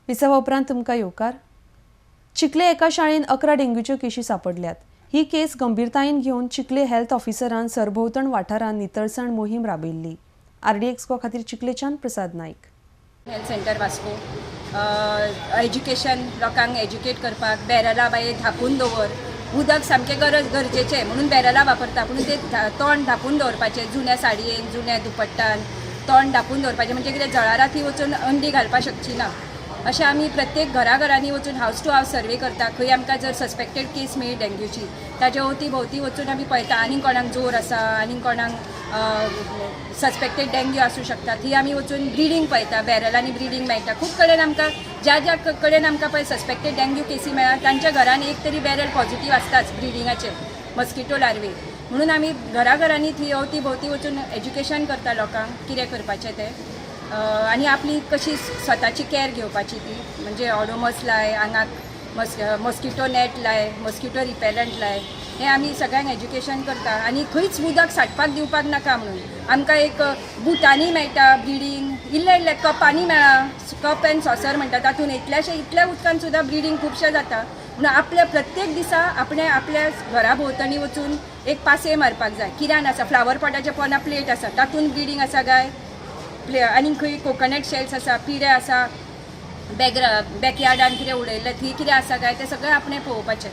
विसवा उपरांत तुमकां येवकार. चिखले एका शाळेन 11 डेंग्यूच्यो केशी सापडल्यात. ही केस गंभीरतायेन घेवन चिखले हेल्थ ऑफिसरान सरभोंवतण वाठारांत नितळसाण मोहीम राबयल्ली. आरडीएक्स गो खातीर चिखलेच्यान Prasad Naik. Health centre Vasco, education, लोकांक एज्युकेट करपाक. बॅरलां बाये धापून दवर. उदक सामकें गरज गरजेचें म्हणून बॅरलां वापरता, पूण ते तोंड धापून दवरपाचें. जुन्या साडयेन, जुन्या दुपट्टान तोंड धापून दवरपाचें, म्हणजे कितें, जळारां थंय वचून अंडी घालपाक शकची ना. अशें आमी प्रत्येक घराघरांनी वचून हावस टू हावस सर्वे करता. खंय आमकां जर सस्पेक्टेड केस मेळ्ळी डेंग्यूची, ताच्या अवती भोंवती वचून आमी पळयता, आनीक कोणाक जोर आसा, आनीक कोणाक सस्पेक्टेड डेंग्यू आसूं शकता. थंय आमी वचून ब्रिडींग पळयता. बॅरलांनी ब्रिडींग मेळटा खूब कडेन आमकां. ज्या ज्या कडेन आमकां पळय सस्पेक्टेड डेंग्यू केसी मेळ्ळा, तांच्या घरान एक तरी बॅरल पॉझिटीव आसताच ब्रिडिंगाचे, मस्किटो लार्वे. म्हणून आमी घराघरांनी थंय अवती भोंवती वचून एज्युकेशन करता लोकांक, कितें करपाचें तें आनी आपली कशी स्वताची कॅर घेवपाची ती. म्हणजे ऑडोमॉस लाय आंगाक, मस्किटो नेट लाय, मस्किटो रिपेलंट लाय. हें आमी सगळ्यांक एज्युकेशन करता. आनी खंयच उदक साठपाक दिवपाक नाका म्हणून. आमकां एक बुटांनी मेळटा ब्रिडींग, इल्लें इल्लें कपांनी मेळ्ळा, कप अँड सॉसर म्हणटा, तातूंत इतल्याशे इतल्या उदकान सुद्दां ब्रिडींग खुबशें जाता. म्हणून आपल्या प्रत्येक दिसा आपणें आपल्या घरा भोंवतणी वचून एक पासय मारपाक जाय. किरान आसा, फ्लावर पॉटाच्या पोंदा प्लेट आसा, तातूंत ब्रिडींग आसा काय प्ले, आनी खंय कोकोनट शेल्स आसा, पिडे आसा, बॅकयार्डान कितें उडयल्लें, थंय कितें आसा काय, तें सगळें आपणें पळोवपाचें.